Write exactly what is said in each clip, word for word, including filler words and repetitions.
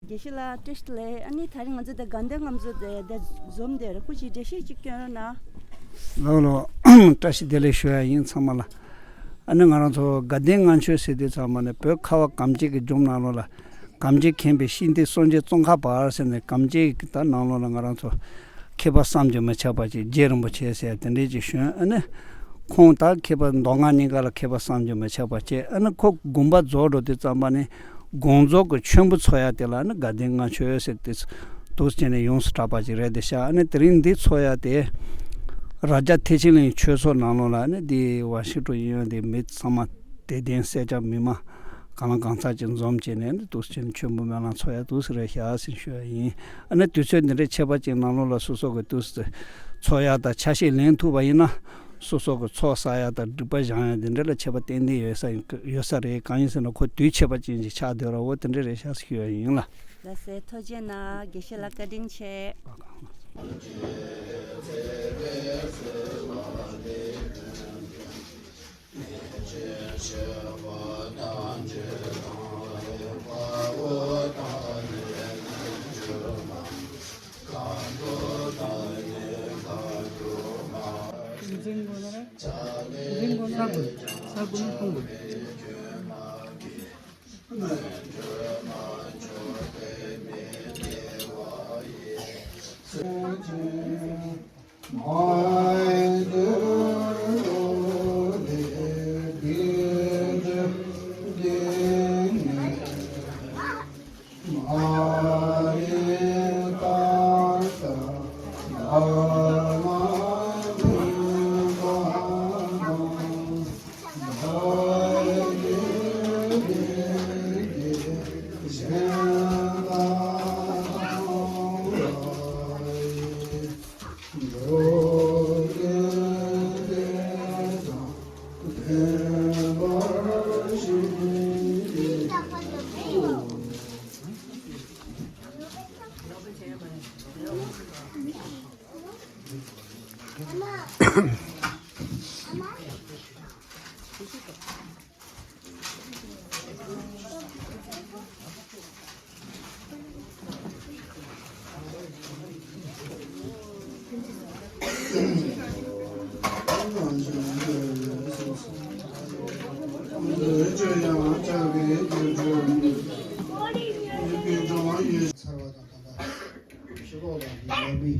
དགེ་བཤེས་ལགས་བཀྲ་ཤིས་བདེ་ལེགས། ཨ་ནི་དེ་རིང་ང་ཚོ་དེ་དགའ་ལྡན་ལྔ་མཆོད་དེ་དེ་འཛོམས་དེར་སྐུ་མཁྱེན་འགྲེལ་བཤད་ཅིག་སྐྱོན་རོགས་གནང་། ལགས་ལགས། བཀྲ་ཤིས་བདེ་ལེགས་ཞུ་ཡ་ཡིན་ཚང་མ་ལ། ཨ་ནི་ང་རང་ཚོ་དགའ་ལྡན་ལྔ་མཆོད་ཟེར་དུས་ཚང་མ་ནས་བོད་ཁ་བ་གངས་ཅན་གྱི་ལྗོངས་ནང་ལོགས་ལ་གངས་ཅན་མཁྱེན་པའི་ཤིང་རྟའི་སྲོལ་འབྱེད་ཙོང་ཁ་པ་ཟེར་ནས་གངས་ཅན་གྱི་ད་ནང་ལོགས་ལ་ང་རང་ཚོ་མཁས་པ་བསམ་གྱིས་མི་ཁྱབ་པ་ཅིག་རྗེ་རིན་པོ་ཆེ་ཟེར་དེ་འདྲས་ཅིག་བྱོན། ཨ་ནི་ཁོང་ད་མཁས་པ་མདོ་སྔགས་གཉིས་ཀ་ལ་མཁས་པ་བསམ་གྱིས་མི་ཁྱབ་པ་བྱས། ཨ་ནི་ཁོ་དགོངས་པ་རྫོགས་འགྲོ་དུས་ཙམ་པ་ནས་དགོངས་རྫོགས་ཀྱི་མཆོད་འབུལ་འཚོགས་ཡ་དེ་ལ་ནི་དགའ་ལྡན་ལྔ་མཆོད་ཟེར་ཏེ་འདུག་སེ་བྱས་ནས་ཡོངས་སུ་གྲགས་པ་ཅིག་རེད་དེ་ཤག་ཨ་ནི་དེ་རིང་འདི་འཚོགས་ཡ་དེ་རྭ་རྒྱ་ཐེག་ཆེན་གླིང་ཆོས་ཚོགས་ནང་ལོགས་ལ་ནི་འདི་ཝ་ཤིང་ཊོན་ཡིན་ཡང་དེ་མི་ཚང་མ་དད་ལྡན་སེར་སྐྱ་མི་མང་གང་ལ་གང་འཚམ་ཅིག་འཛོམས་བྱས་ནས་ནི་འདུག་སེ་བྱས་ནས་མཆོད་འབུལ་སྨོན་ལམ་འཚོགས་ཡ་འདུག་སེ་རེད་ཤག་ཟེར་ཞུ་ཡ་ཡིན། ཨ་ནི་དུས་ཚོད་འདི་འདྲའི་ཁྱད་པར་ཅན་ནང་ལོགས་ལ་སོ་སོ་གི་འདུག་སེ་འཚོགས་ཡ་དང་ཆ་ཤས་ལེན་ཐུབ་པ་ཡིན་ན། སོ་སོ་གི་ཚོགས་བསགས་ཡ་དང་སྒྲིབ་པ་སྦྱང་ཡ་དེ་འདྲ་ལ་ཁྱད་པར་ཏན་ཏན་ཡོད་ས་ཡིན་ཡོད་ས་རེད། གང་ཡིན་ཟེར་ན་ཁོ་དུས་ཁྱད་པར་ཅན་ཅིག་ཆགས་སྡོད་ར། འོ་དེ་འདྲ་རེད་ཤག་ཟེར་ཞུ་ཡ་ཡིན་ལ། ལགས་སེ། ཐུགས་རྗེ་གནང་། དགེ་བཤེས་ལགས་བཀའ་དྲིན་ཆེ། ཚར་བ་དང་ད་ལྟ་ཕྱི་ལོགས་ལ་ཡོད་མི།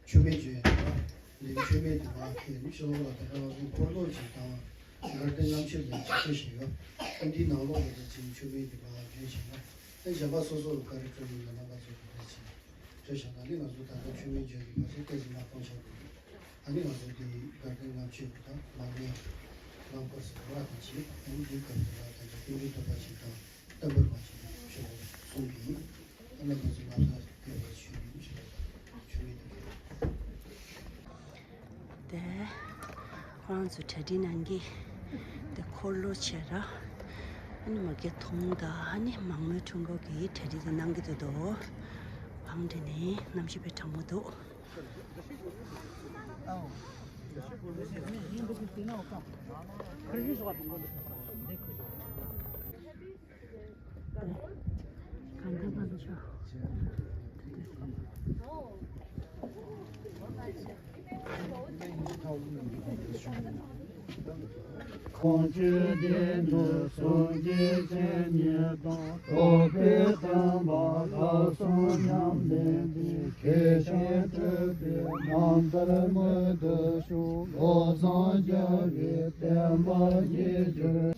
མཆོད་མེ་བརྗོད་ཡ་དང་། འདི་མཆོད་མེ་དེ་མར་ཁྱེར་ནས་ཕྱི་ལོགས་ལ་ད་ལྟ་ང་ཚོ་འཁོར་ལོ་ཅིག་དང་དགའ་ལྡན་ལྔ་མཆོད་ལ་ཅིག་ཁྱེར་བཞིན་ཡོད། ཨ་འདིའི་ནང་ལོགས་ལ་ད་ཅིག་མཆོད་མེ་དེ་མར་བརྗོད་བཞིན་ཡོད། ཨ་གཞན་པ་སོ་སོ་ལ་བཀའ་དྲིན་སྤྲོད་ཡོད་ན་རྣམ་པ་ཚོ་གི་ད་ཅིག་སྤྲོད་བཞག་ན་ནི་ང་ཚོ་ད་ལྟ་མཆོད་མེ་བརྗོད་ཀྱི་ང་ཚོ་ཏོག་ཙམ་མ་གཏོང་བྱ་དགོས། ཨ་ནི་ང་ཚོ་འདི་དགའ་ལྡན་ལྔ་མཆོད་ཀྱི་དང་མར་མེ་ལམ་སྐོར་ཟེར་བ་དང་ཅིག་ཨ་ནི་འདིའི་སྐབས་སུ་ལ་ད་ལྟ་ཏིང་འཛིན་ཐོབ་པ་ཞིག་དང་། བསྟན་པར་མ་བྱས་ན་ཞེས་པ་གསུངས་ཏེ། ཨ་ནི་ང་ཚོ་ལམ་སང་དེ་བས་ཆོས་ཉིད་ཞེས་པ་ཆོས་ཉིད་དེ། དེ་ཁོ་རང་ཚོ་གྲ་སྒྲིག་གནང་གི། དེ་འཁོར་ལོ་བྱས་ར། ཨ་ནི་མ་གི་དུང་དང་ཨ་ནི་མང་མོས་ཁྲོམ་སྐོར་གྱི་གྲ་སྒྲིག་དེ་གནང་གི་འདུག་དོ། བང་སྒྲིག་ནི་གནམ་གཤིས་དཔེ་གྲང་མོ་འདུག་ཁོང་ཆོས་སྡེ་འདི་སངས་རྒྱས་བཅས་ཉིད་དང་། རྟོགས་པའི་བསྟན་པ་ལྷག་བསམ་ཉམས་ལེན་པའི། མཁས་ཤིང་གྲུབ་པའི་རྣམ་ཐར་མུ་མཐུད་བཞུགས། བློ་བཟང་རྒྱལ་བའི་བསྟན་པ་རྒྱས་གྱུར།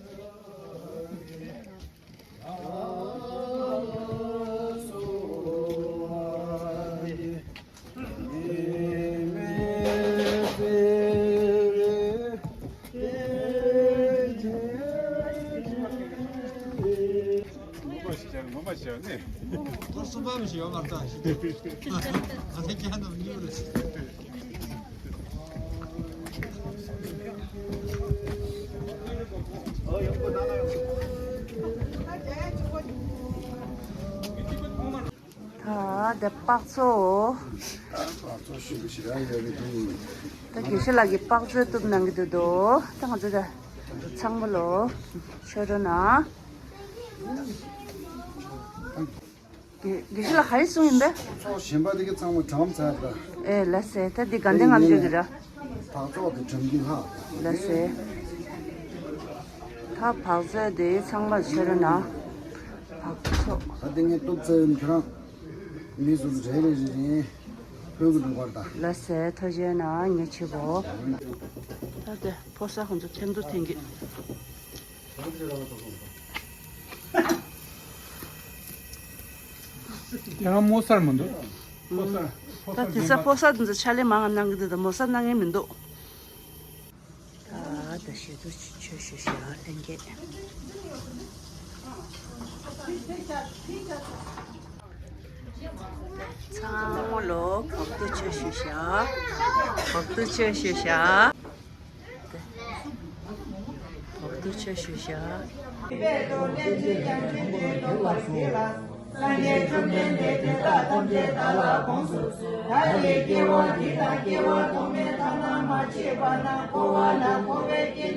ངོ་མ་ཤེས་ངོ་མ་ཤེས་ནས། ཐོག་གསུམ་པ་མི་ཤེས་ཡོད་མ་རེད་ད། ང་ཚོ་ཁྱེད་རྣམས་གཉིས་རེད། ད་དེ་སྤགས་ཚོ། སྤགས་ཚོ་ཞིམ་པོ་ཞེ་དྲག་ཡོད་རེད་འདུག་ད་དགེ་བཤེས་ལགས་ཀྱིས་སྤགས་ཚོ་གཏུབ་གནང་གི་འདུག་དོ། ད་ང་ཚོ་ད་ཚང་མ་ལོ་མཆོད་རོགས་གནང་། དགེ་དགེ་བཤེས་ལགས་ག་རེ་གསུངས་ཡིན་པས། ཚོགས་གཞན་པ་དེ་ག་ཚང་མ་གྲམ་ཚར་ད། ཨེ་ལགས་སེ། ད་འདི་དགའ་ལྡན་ལྔ་མཆོད་ཀྱི་ར། འཕགས་ཚོགས་དེ་གྲམ་གྱི་ལྷག་ལགས་སེ། ད་འཕགས་ཚོགས་དེ་ཚང་མ་ཆོས་ར་ན། འཕགས་ཚོགས། ད་དེ་ངས་གཏུབ་ཚར་ཡོད་ནི་ཁྱོད་རང་། མི་སུ་རེ་རེ་རེ་རེ། ཕུལ་གི་འདུག་བར་ད། ལགས་སེ། ཐུགས་རྗེ་གནང་། ཉེ་ཆེ་བོ། ད་དེ་ཕོ་གསར་ཁོང་ཚོ་འཐེན་ཐུག་འཐེན་གི། དེ་རང་མོ་གསར་མི་འདུག་ཕོ་གསར། ད་དེ་ས་ཕོ་གསར་དེ་ཚོ་ཕྱག་ལས་མང་ང་གནང་གི་འདུག་ད་མོ་གསར་གནང་མཁན་མི་འདུག་ད་ད་ཞེ་ཏུ་ཆོས་ཞུ་ཤག་ལྷན་རྒྱས། ཚང་མ་ལོ་བོག་ཏུ་ཆོས་ཞུ་ཤག་བོག་ཏུ་ཆོས་ཞུ་ཤག་བོག་ཏུ་ཆོས་ཞུ་ཤག་སངས་རྒྱས་བཅོམ་ལྡན་འདས་དེ་དག་ཐམས་ཅད་བདག་ལ་དགོངས་སུ་གསོལ། བདག་གིས་སྐྱེ་བ་འདི་དང་སྐྱེ་བ་ཐོག་མའི་དག་ན་མ་མཆིས་པ་ན་འཁོར་བ་ན་འཁོར་བའི་སྐྱེ་